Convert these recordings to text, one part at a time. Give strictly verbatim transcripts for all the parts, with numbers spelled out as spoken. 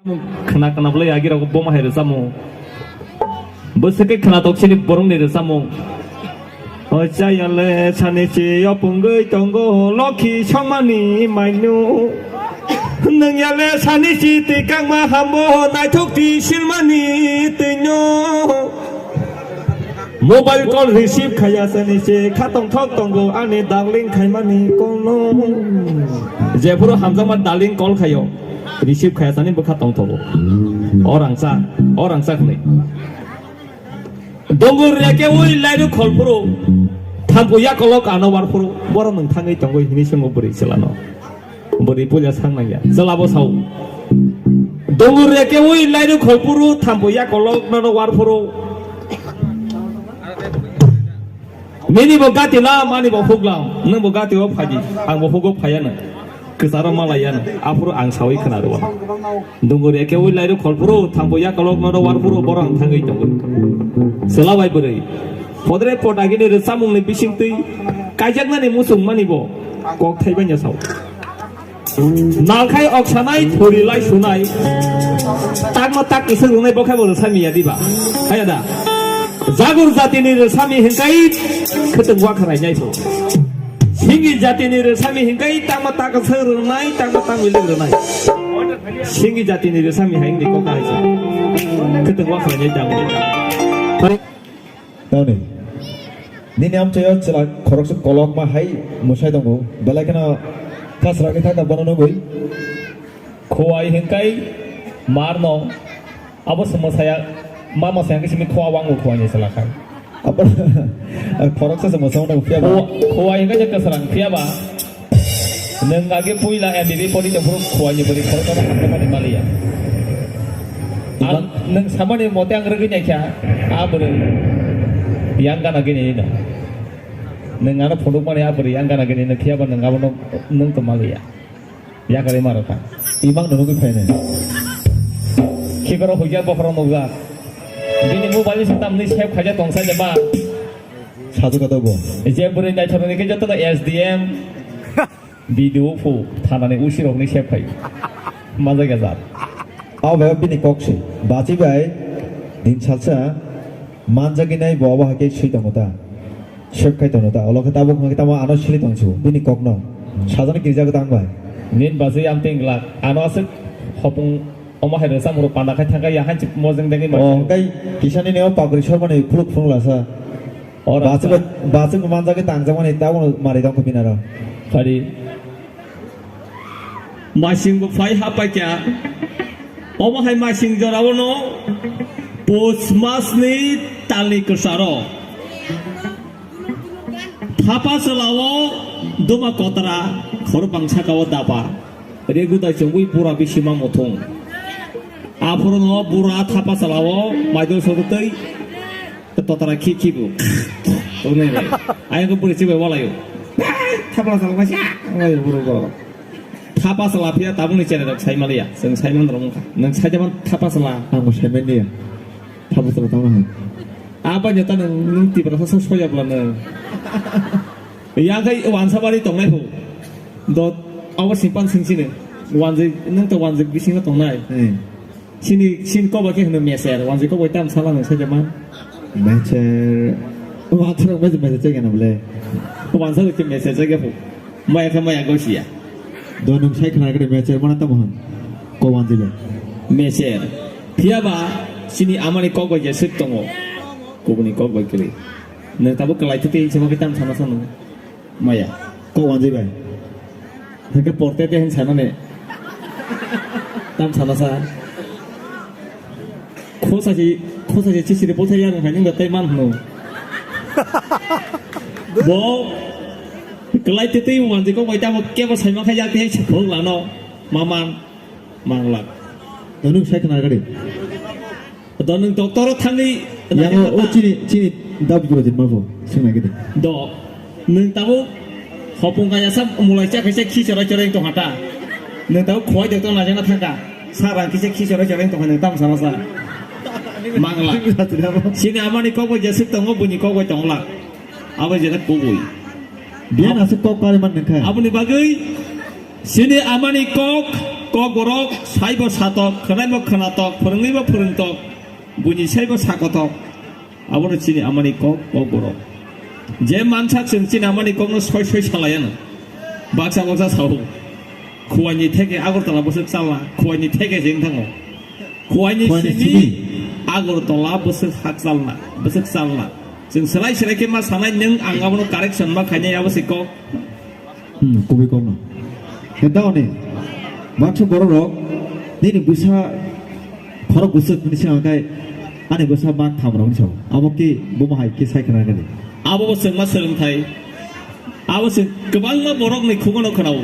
Khna khna bwlai agirok boma hai rwchapmung. Bwswk khe khna tok sini borokni rwchapmung. O chayale sani se yopungwi tongo lokhi songmani mainu. Nwngyale sani se twi kangma hambo naithok twi silmani twino. Mobile call receive khaya sani se khatong thok tongo ani darling khaimani call no. Jephuru hamjakma darling call khayo. Receive khaya sani bwkha tongthogo. O rangsa, o rangsa hwnwi. Dongur reke ui lairu kholphuru. Thampu yakolok ano warphuru. Borok nwng thangwi tongwi hini swngo bwrwi chwlano. Bwrwi puila sang nangya. Chwlabo sao. Dongur reke ui lairu kholphuru. Thampu yakolok nono warphuru. Nini bo gati lam, ani bo huk lam. Nwng bo gati o phaidi, ang bo hugo phayano. Kwcharo malaiyano. Aphuru ang sawi khna rwo. Dungur eke ui lairu kholphuru, thambo yakolok nono warphuru, borok ang thangwi tongo. Sela bai bwrwi. Podre podagini rwchapmungni bisingtwi kaijaknani muchungmani bo kok thaibaino sao. Nalkhai oksanai thuri lai sunai. Takma tak kisir runai bokhai bo rwsai miya diba. Haya da. Jagur jatini rwsami hinkai khwtwng wakharai nai bo. Singi jatini rwsami hinkai tangma tak se rwnai, tangma tak milik rwnai. Singi jatini rwsami hai ni kok hai se. Khwtwng wakharai nai tangma. Toni. Nini amchaio chwla khoroksa kolokma hai mwsai tongo. Belai kheno khasragwi thangkha bono nugwi. Khowai hinkai marno abo se mwsaya, ma mwsaya khe simi khowa wango khowai ni chwla khai. Abo khoroksa se mwsai wngo phiya ba. Khowa, khowai hinkai je kwsrang phiya ba. Nwng age puila M B B pori tongphuru khowai ni bwrwi khoroksa bo hamjakmani maliya. Ang, nwng samani mote ang rwgwi naikha, a bwrwi yang gana gini no. Nwng ano phunukmani a bwrwi yang gana gini no phiya ba nwng abono nwng kwmaliya. Yakarwi ma rwkha. Imang no nugwi phainai. Khikoro huijak bokhorok nukjak. Bini mobile se tamni save khaijak tongsa jeba. Sajwk kha to bo. Je bwrwi naithokni khe jotono S D M, B D O phu, thanani O C rokni save khai. Manjak ya jat. Abo bai bini kok se. Bachi bai din salsa manjagwi nai bo abo hai khe swi tongo ta. Save khai tongo ta, olo khe tabuk hwnkhe tamo ano sili tong sibo, bini kokno. Sajani kirijak tang bai. Nin bajwi amteng glak, ano aswk hopung omo hai rwchapmung rok panda khai thangkha ya hanchi mojeng dengwi. O, hwnkhe kisani neo pagri sormani phuluk phulung lasa. Ora bachwk, bachwk manjagwi tangjakmani tabukno mari tongkha binaro. Phari. Masing bo phai hapaikha. Omo hai masing jorao no pus masni talni kwsaro. Thapa chwlao duma kotra khorokbang sakao dapa. Regudai chongwi bura bisima muthung. Aphuru no bura thapa chwlao maidol sotwi Totara khi khi bo. Tongnai bai. Ayang ko bwrwi chibai walaio. Thapla salma sia. Walaio bwrwi borok. Thapa sala phiya tabukni channel rok sai maliya. Chwng sai man rok wngkha. Nwng sai jaman thapa sala. Ang bo sai man liya. Thapa sala tamo hai. Aba jota nwng, nwng Tiprasa sok soya bwla nwng. Yang kai wansa bari tongnai phu. Dot awa simpan sing sini. Wanjik, nwng to wanjik bisingo tongnai. Hmm. Sini, sini kok bai khe hwno mecher, wanjwi kok bai tam sala nwng sai de man. Mecher, wansa rok mecher, mecher chai gana bole. Wansa rok khe mecher chai gaphu. Maya khe maya gosiya. Do nwng sai khna khe mecher mana tamo hwn. Ko wanjwi le. Mecher. Phiya ba sini amani kok bai jeswk tongo. Kubuni kok bai kwrwi. Nwng tabuk kwlai thwtwi hinwi sama khe tam sana sano. Maya. Kok wanjwi bai. Hake porte te hin sanane. Tam sana sa. Khosa si, khosa si chisiri botha yang hai nung da tai man hnu. Bo. Kelai te tei wanjwi kok bai tamo kebo sai ma kha yak te hai saphung lano. Maman. Mangla. Nung sai khna gadi. Do nwng doctor o thangwi Yang o, o chini, chini dab gura din mabo. Sing lagi de. Do nwng tabo hopung kaya sa mulai cha kaisa khi chora chora tong hata. Nwng tabo khoi doctor na jana thangka. Sa rang kisa khi chora chora tong nwng tam sama sa. Mangla. Sini amani kok bo jesik tongo buni kok bo tongla. Abo jena kubui. Biyan asuk kok kare man nengkha. Aboni bagwi sini amani kok Kokborok saibo satok, khwnaibo khwnatok, phwrwngwibo phwrwngtok, buini saibo sakotok. Abono chini amani kok, kokborok. Je mansa chwng chini amani kokno soi soi salayano. Baksa baksa sao. Khuaini theke Agartala bwswk chalna, khuaini theke se wng thango. Khuaini Khuaini simi simi. Agartala bwswk hak chalna, bwswk chalna. Chwng swlai swlai khe ma sanai nwng ang abono correction ma khainai abo se kok. Hmm, kubui kokno. Heta oni, baksa borok rok, nini bwsa khorok bwswk hwnwi swngo khe, ani bwsa mak tham rok hwnwi sao. Abo khe bomo hai khe sai khna gani. Abo bo chwngma swrwngthai. Abo chwng kwbangma borokni khugano khwnao.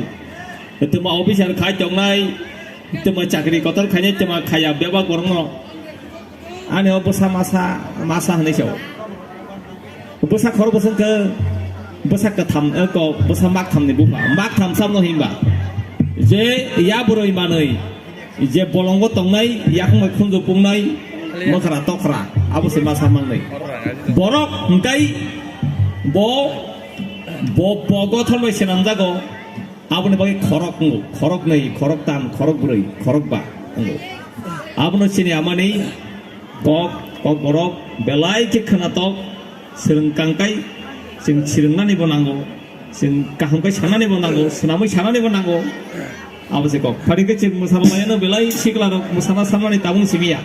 Twma officer khai tongnai, twma chakri kotor khainai, twma khaya bebak borokno. Ani o bwsa masa, masa hwnwi sao. Bwsa khorok bwswk khe bwsa kwtham, eh, ko bwsa mak thamni bupha. Mak tham samno himba. Je ya bwrwi manwi, je bolongo tongnai, yakung bai khunju pungnai, mwkhra tokra, abo se masa mangnai. Borok hwnkhe bo, bo, bo gothon bai swnamjago. Aboni bagwi khorok wngo, khorok nwi, khorok tam, khorok brwi, khorok ba wngo. Abono chini amani kok, kok borok belai khe khwnatok, swrwng kangkai, chwng swrwngnani bo nango, chwng kaham khe sanani bo nango, swnamwi sanani bo nango. Abo se kok. Phari khe chwng mwsalamayano belai sikla rok mwsana sanmani tabung simi ya.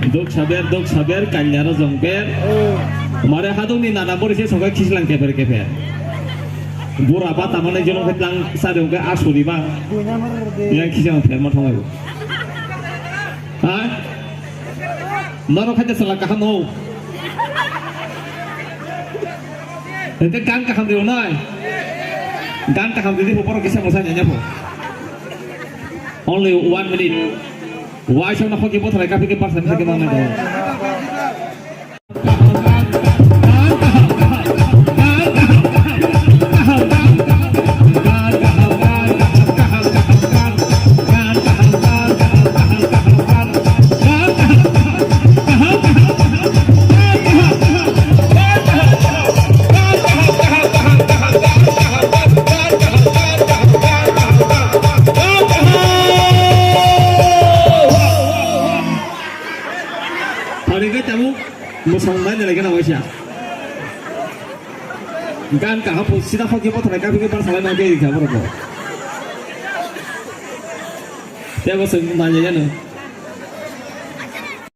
Dok saber, dok saber, kanya rojong ber. Mare hadong ni nana bori se sokai khislang keper keper. Bura bata mane jono khe tlang sari hwnkhe asuri ba. Yang kisa pher ma thongai. Ha? Norok khaide sala kaham no. Hwnkhe gan kaham rio nai. Gan kaham ridi bo borok kisa mosa nyanya bo. Only one minute. Waisok na hoki bothrai kapi ke parsa ni hoki manai. Pari ke tamu musang nai nilai kena waisa. Gan kaham po sida hoki bothrai kapi ke parsa lai ma ke kha borok. Tebo se nanya ya no.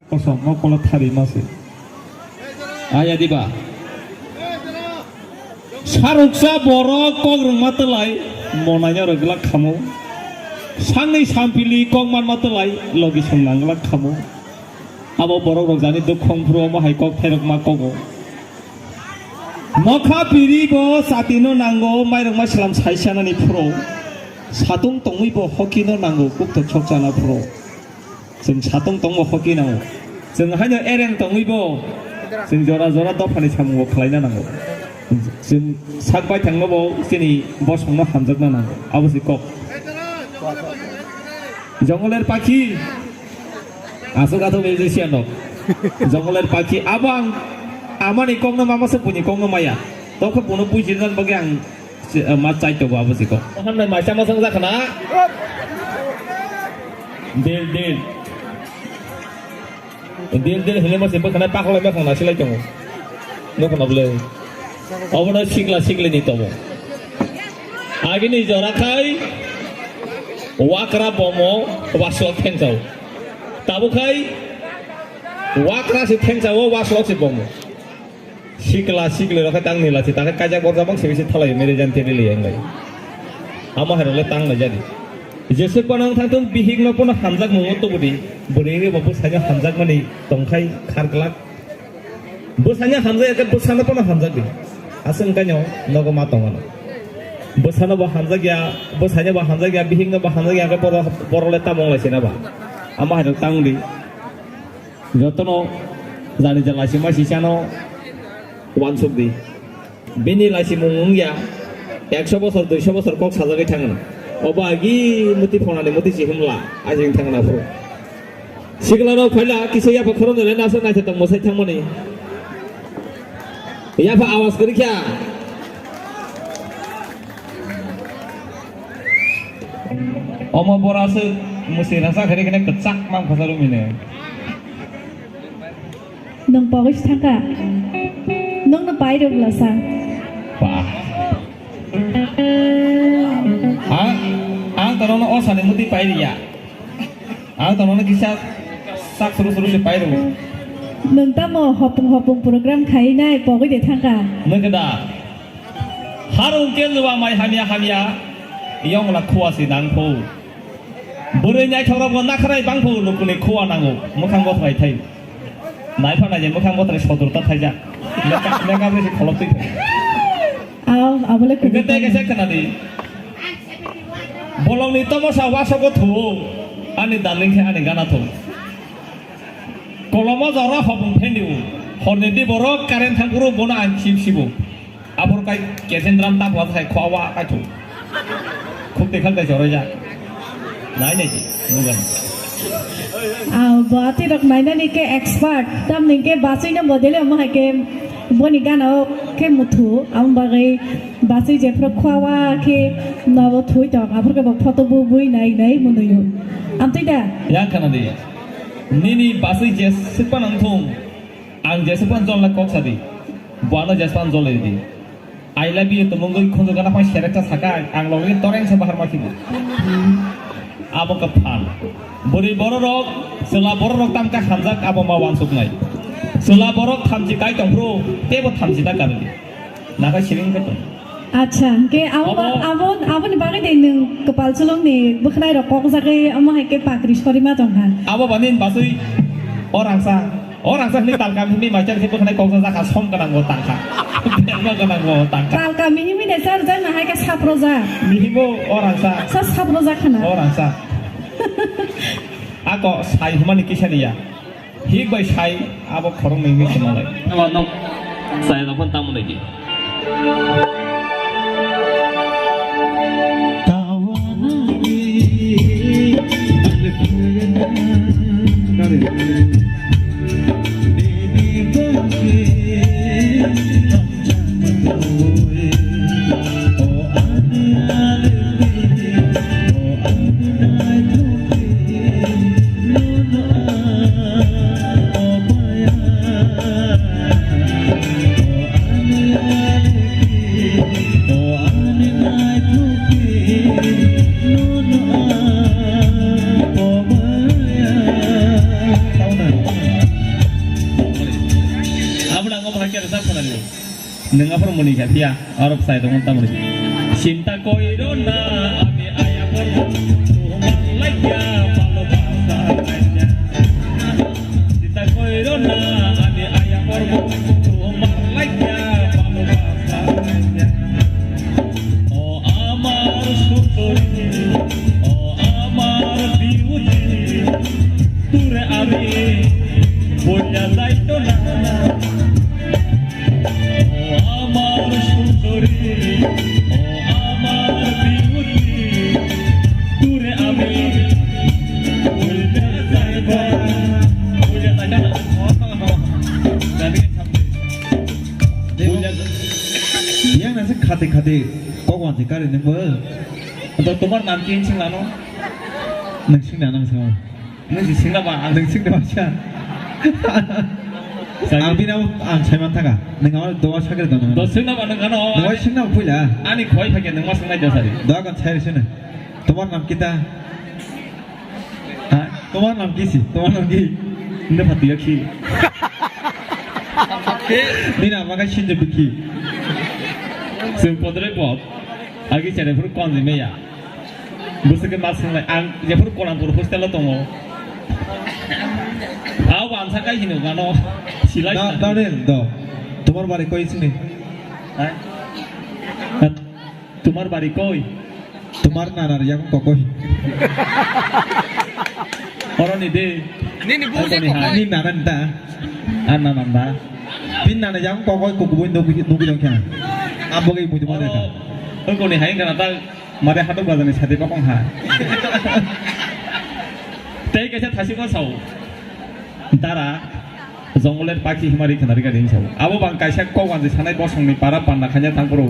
Kosom mo kola thari ma se. Aya diba. Saruksa borok kok rwngma twlai monai no rwglak khamo. Sangni sampili kok manma twlai logi song nanglak khamo. Abo borok rok jani duk khong phuru omo hai kok pherok ma kogo. Nokha piri bo chati no nango, mairok ma slam sai sanani phuru. Satung tongwi bo hoki no nango, kuk thok sok chana phuru. Chwng satung tongbo hoki nango. Chwng haino ereng tongwi bo chwng jora jora dophani samung bo khlaina nango. Chwng sak baithang no bo chini bosong no hamjakna nango. Abo se kok. Jongoler pakhi. Aswk athok musician rok. Jongoler pakhi. Abo ang amani kok no mama se buini kok no maya. Tokhe buno bujirnan bagwi ang si-, eh, ma chai tongo abo siko. Hamnai maisa masang jakha na. Dil, dil. Dil, dil hile mase bwkhanai pakhla mekhang nasilai tongo. Nukho na bwle. Obono sikla sikli ni tongo. Agini jora khai wakra bomo waslok thengchao. Tabuk khai wakra se thengchao, waslok se bomo. Sikla sikli rok khe tang nila si, ta khe kaijak borjak bang simi se thalai meri jan teri li yang lai. Amo hai rok le tang lai jadi. Jesuk panang thangthung bihik no pono hamjak mung tubudi, bwrwi bo bwsai no hamjak mani tongkhai kharglak. Bwsai no hamjak ya khe bwsa no pono hamjak di. Aswk wngkha no nogo ma tongmano. Bwsa no bo hamjak ya, bwsai no bo hamjak ya, bihik no bo hamjak ya khe boro, boro le tamo wng lai sina ba. Ama hai rok tang di. Jotono jani jala sima sisano wansuk di. Bini laisimung wngya, ekso bosor, duiso bosor kok sajagwi thangna. Obo agi muti phonani muti si himla, ajing thangna phuru. Sikla rok phaila kisa yapha khoroknwi le nasa naithotok mwsai thangmani. Yapha awas kwrwi kha. Omo bora se mwsai rasa khare khane kwchak mang phasa rumine. Nwng pogwi se thangkha. Nwngno pai rw bwlasa. Ba. Ang, ang torono o sani muti pai riya. Ang torono kisa sak suru suru se pai rw. Nwng tamo hopung hopung program khai nai pogwi de thangkha. Nwng khe da. Harung ke luwa mai hamya hamya. Yong la khuwa si nang pho. Bwrwi naithokrokbo nakhrai bangkhu lukuni khua nango, mwkhang bothrai thai. Naipha naidi mwkhang bothrai sodorta thaijak. Meka-, makeup rwse kholop twi thai. Aw, abole. Hwnkhe tei kaisa khwnadi. Bolongni tomosa wasogo thuo, ani darling khe ani gana thuo. Kolomo jora hobong phendio, horni di borok current thangphuru bono ang sib sibo. Abor kai kerosene drum tap hwlak khai khwa wa kai thu. Khuk te khak dai choroi ja. Nai nai ji, nugan. Aw, bo ati rok nainani ke expert. Tamni ke basui no bodele omo hai ke boni gana o ke muthu. Am bagai basui je phro khwa wa ke nobo thui tong. Abor ke bo photo bu bui nai nai munuyu. Am tui da? Yang khana di. Nini basui je sikpa nang thung. Ang jeswk phano jol lai kok sadi. Bo ano jeswk phano jol lai di. I love you to mungwi khunju gana phai serekta saka ang logni toreng se bahar ma khibu. Abo ka phan. Bwrwi bororok, chwla bororok tamkha hamjak abo ma wansuknai. Chwla borok thamchi kai tongphuru teibo thamchi da karwi. Nakai siring khe tong. Acha, hwnkhe abo ba-, Obo abo, aboni bagwi de nwng kwpal chulongni bwkhwnai rok kok jagwi omo hai khe pakri sori ma tong kha. Abo bani basui o rangsa, o rangsa hwnwi talkam hwnwi maichar khe bwkhwnai kok jak kha, som gwnang bo tang kha. Berma gwnang bo tang kha. Talkam mihim hwnwi de char jak na hai khe saprojak. Mihimo o rangsa. Sa saprojak khna. O rangsa. Ako sai hwnmani kisa niya. Hik bai sai abo khoroknwi hwnwi se malai. Abo nok sai rok phano tamo nai di. Abo nango bahai khe rwchap khwnadi. Nwng aphuru mwnwi kha phiya, aro bwsai tongo tamoni. Chinta koiro na, ami aya porbo, tumar laikya bhalobasa kanya. Chinta koiro na, ami aya porbo, tumar laikya bhalobasa kanya. O amar sundori, o amar beauty, tore ami boya jaito na. O amar sundori, o amar biuti, tore ami bhuli jaiba, bhuli jaiba. Yang nasi khati khati kok wansi kari nengbo. Atau tomar nam ki sing lano? Nang sing na nang sing. Nung si singna ba, ang nung singna ba siya. Ang bini ang saiman thaka. Nung ang doa sakre dono. Do singna ba nung ano. Doa singna ba puila. Ani khoi phake nung ma singnai do sari. Doa kan sai sini. Tomar nam kita? Ha? Tomar nam ki si? Tomar nam ki? Nda phatiya ki. Nina maga sinja biki. Sing podre pod. Agi chere phuru kon di meya. Bwswk khe ma swnglai, ang jephuru Konampur hostel o tongo. Abo ang sakai hino gano silai Da, sina. Daniel, do. Tomar bari koi sini? Hai? Tomar bari koi? Tomar nanar yakung kokoi. Oroni de. Nini bung je Oroni hai. Kokoi. Ni nanar da. An nanar da. Pin nana yakung kokoi kokoi nugui nugui dong kya. Ambo gai muitu mare ta. Oh. Oi koni hai kana ta. Mare hatok bazar ni sadi bakong ha. Tei kaisa thasima sao. Dara, jongolni pakhi himari khwnari gari sao. Abo bang kaisa kok anjwi sanai bosongni para panda khaina thangphuru.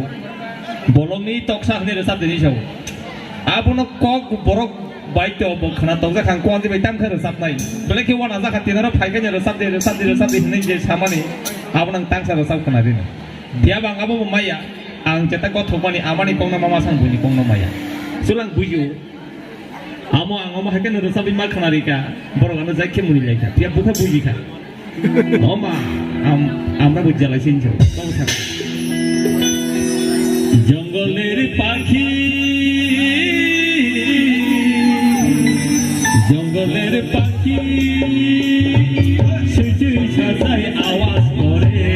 Bolongni toksa hwnwi rwchap dini sao. Abono kok borok bai to bo khwna tokjak kha, kok anjwi bai tam khe rwchapnai. Belai khe wana jakha tinaro phai khe rwchap di, rwchap di, rwchap di hwnwi je samani. Abono ang tangsa rwchap khwna rino. Phiya bo ang abo bo maya, ang jeta gothokmani amani kokno ma masang buini kokno maya. Sulang buiyo. Amo ang omo haikhe no rwchapwi ma khwnarikha, borok ano jai khe muni laikha. Phiya bukha buijikha. O ma, am-, amra buijalaising jo. Tamo sakha. জঙ্গলের পাখি, জঙ্গলের পাখি, সুই সুই সাজাই আওয়াজ করে।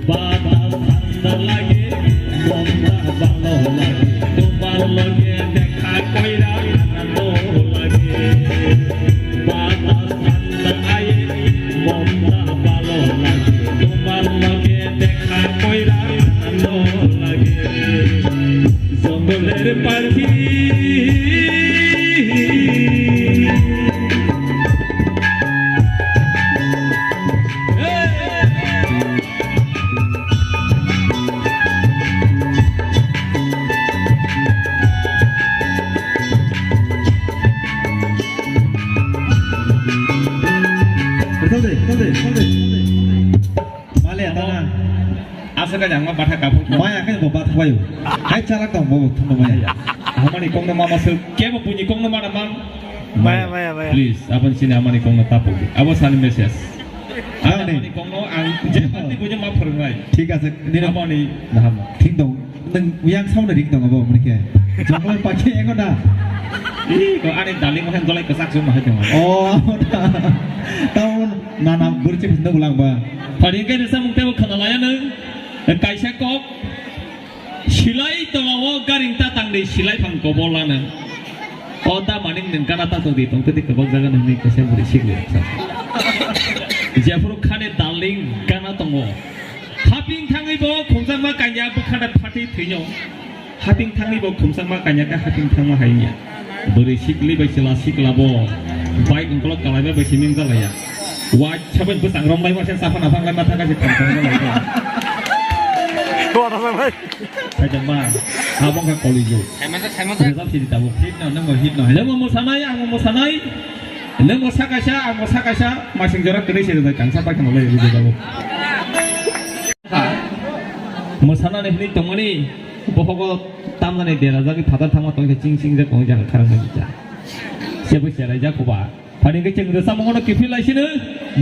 বাতাস ঠান্ডা লাগে, মনটা ভালো লাগে, তোমার লগে দেখা কইরা আনন্দ লাগে। বাতাস ঠান্ডা আয়ে, মনটা ভালো লাগে, তোমার লগে দেখা কইরা আনন্দ লাগে। জঙ্গলের পাখি। Rwchapdi, rwchapdi, rwchapdi. Male, tana. Asa ka jangma batha kapur. Maya ka bo batha bayo. Hai chalak tong bo thumno maya. Hamani kongno mama se kebo buini kongno mana mang. Maya, maya, maya. Please, abon sini amani kongno tapo. Abo sani message. Ani. Amani kongno ang je pati buini ma phwrwngnai. Thik ase, nini amani naham. Thik dong. Nang yang sauna ring dong abo muni ke. Jongol pakhe ego na. Ih, ko ani daling mahan jolai kesak sum mahai dong. Oh, abo na. Taun nana burche bisno bulang ba. Pari ke desa mungte bo khana laya nang. Kaisa kok. Silai tolao garing ta tangdi silai phang kobol lana. O da maning nung gana ta tongdi tongtwdi kwbak jaga nungni kaisa bwrwi sikli rwkha. Jephuru khani darling gana tongo. Haping thangwi bo khumjakma kanya bwkhada phatwi thwino. Haping thangwi bo khumjakma kanya khe haping thangma haiya. Bwrwi sikli bai chwla sikla bo. Bike ungkolok kalaibai bai simi wngjalaiya. Wai sabai bwsang romlai masa saphana phanglai matha kaisa thang thang jalaiya. Khaijak ma, abo wngkha koli jug. Saimasa, saimasa. Rwchap sidi tabuk. Hit no, nungbo hit no. Nungbo mosanai, angbo mosanai. Nungbo sakaisa, angbo sakaisa. Masing jora kwrwi se rwjak, kangsa paikha nolai rwjak tabuk. Mosanani hwnwi tongmani, bohogo tamnani derajagwi phatar thangma tongkhe ching ching jak tongwi jak kharang bai jak. Sebo cherai jak koba. Phani khe chwng rwchapmung no kiphil lai sino,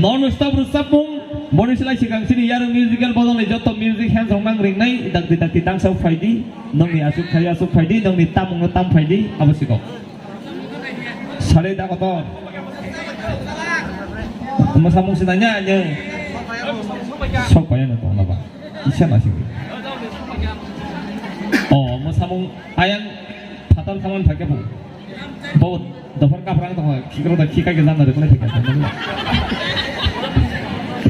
non stop rwchapmung, boni slai swkang sini Yarung Musical Bodol ni joto music hands rok nang ringnai, dakti dakti tangsa phai di, nongni aswk khai aswk phai di, nongni tamung no tam phai di, abo swkang. Sari da kotor. Mwsamung sinanya anya. Sok paya no tong na ba. Isa na sing. Oh, mwsamung ayang phatar thaman phai khe bo. Bo dophar kaprang tong, khikro da khikai ke jana de kone phai khe.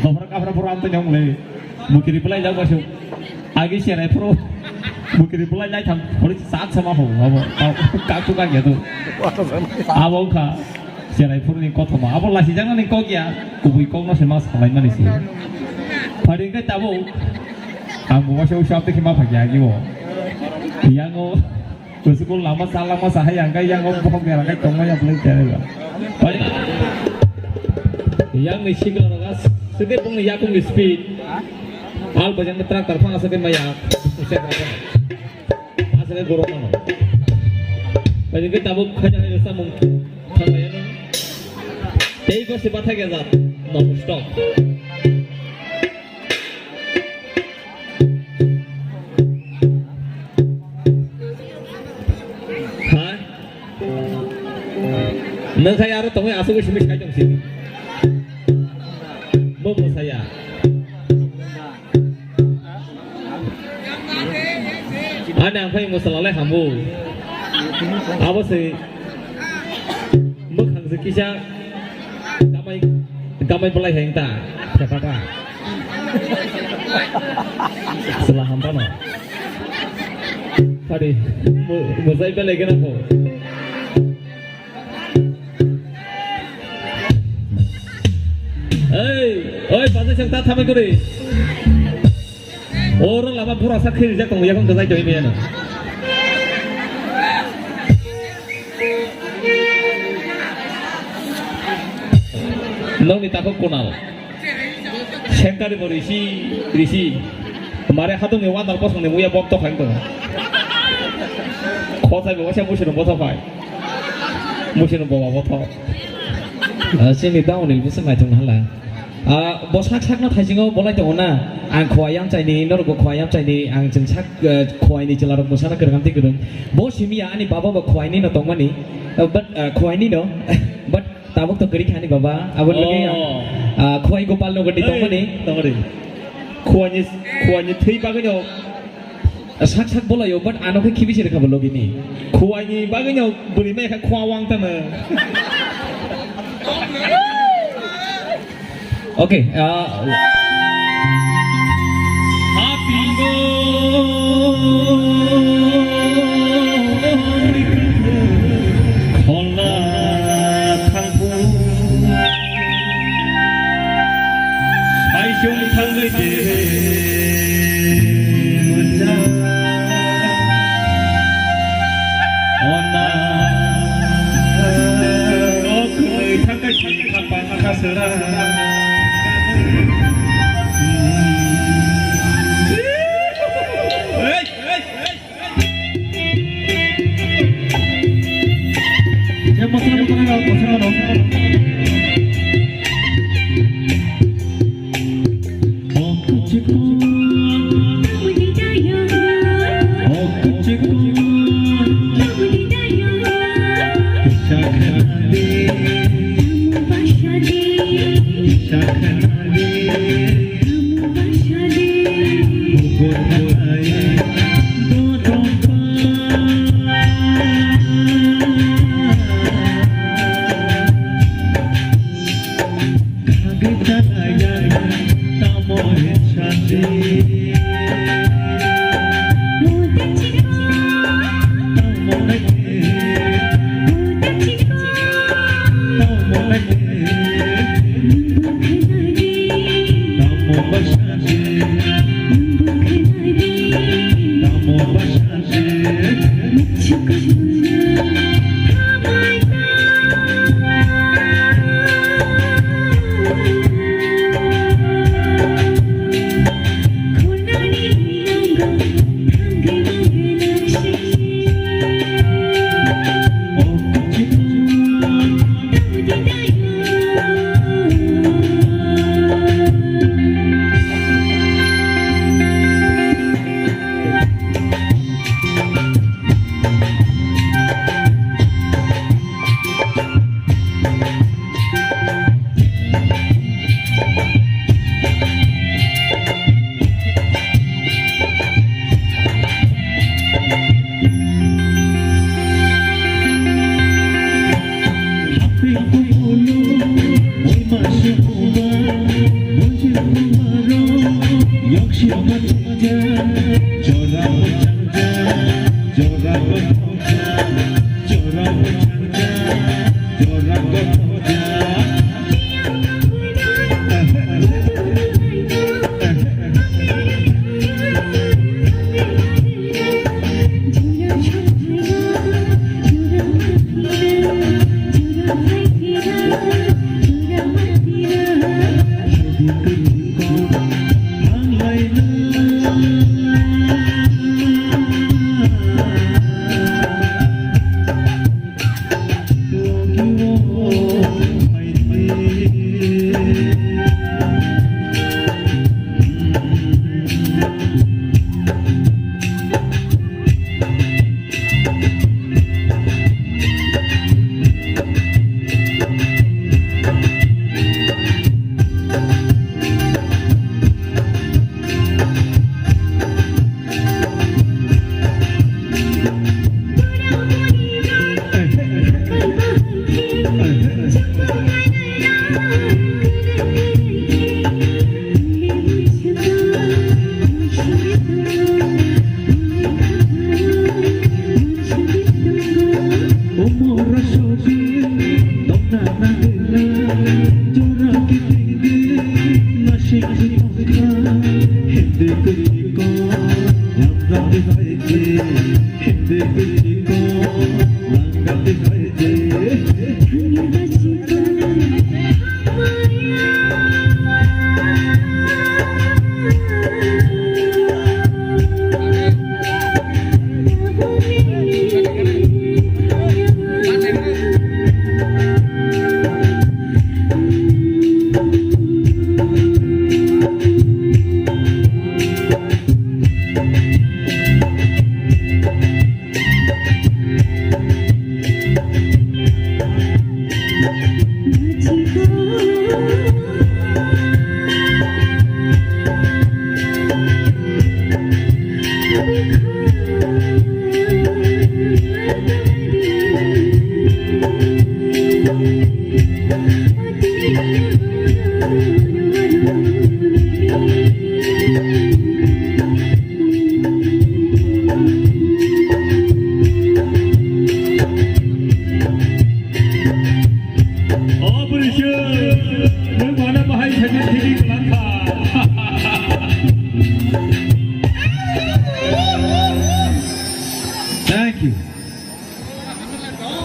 Dophar kapra pura am to nyong le. Mukiri belai jak basu. Agi serai phuru. Mukiri belai lai thang. Hori sak sama ho. Abo. Kak tu kak ya tu. Abo kha. Serai phuru ni kothoma. Abo lasi jak nani kok ya. Kubui kok no se mas halai mani si. Phari ke tabo. Ang bo wasa wasa te khima phagi agi bo. Yango. Kusuku lama sa lama sa hai ang kai yang om bohok ya kai tongma ya play tere ba. Yang ni sikla raga sede pung ni yakung ni speed. Al bajang ni tractor phang asake maya. Asake gorok mano. Bajang ke tabuk khaja hai rasa mung. Thang ya no. Tei ko se bathai ke jat. Non stop. Nang khai aro tongwi asugwi simi khai tong sini. Bo mwsaya. Ani ang phai mwsala lai hambo. Abo se mwkhang se kisa kamai, kamai belai hai ta. Thepata. Sela hampa no. Hari, mo-, mojai belai gana ko. Ei, oi, bazai sang ta thamai kori. Oro lama pura sa khiri jak tong yakon gajai doi miyana. Nongni takhuk Kunal. Sengkari bo risi, risi. Mare hatung ni wadal kosong ni muya bok to khain to. Khosai bo wasa musi rung bosa phai. Musi rung boba boto. Ah, sini daun ni bisa ngai thung hala. Ah, bo sak sak no thaisingo bolai tongo na. Ang khowai yam chaini, norok bo khowai yam chaini, ang chwng sak, eh, khowai ni chwla rok mwsana kwrwng amtwi kwrwng. Bo simi ya ani baba bo khowai ni no tongmani. Eh, but, eh, khowai ni no. But tabuk to kwrwi khani baba. Abo logwi ang, oh, ah, khowai Gopal no gandi tongmani. Tongmani. Khowai ni, khowai ni thwi bagwi no. Sak sak bolayo, but ano khe khibi se rwkha bo logini. Khowai ni bagwi no bwrwi mai kha khowa wang tamo. Okay, ah, Saisung thangwi de mwnjak. Ona rok kwrwi thangkhe sini khapang kha sera. Hey, hey, hey. Operation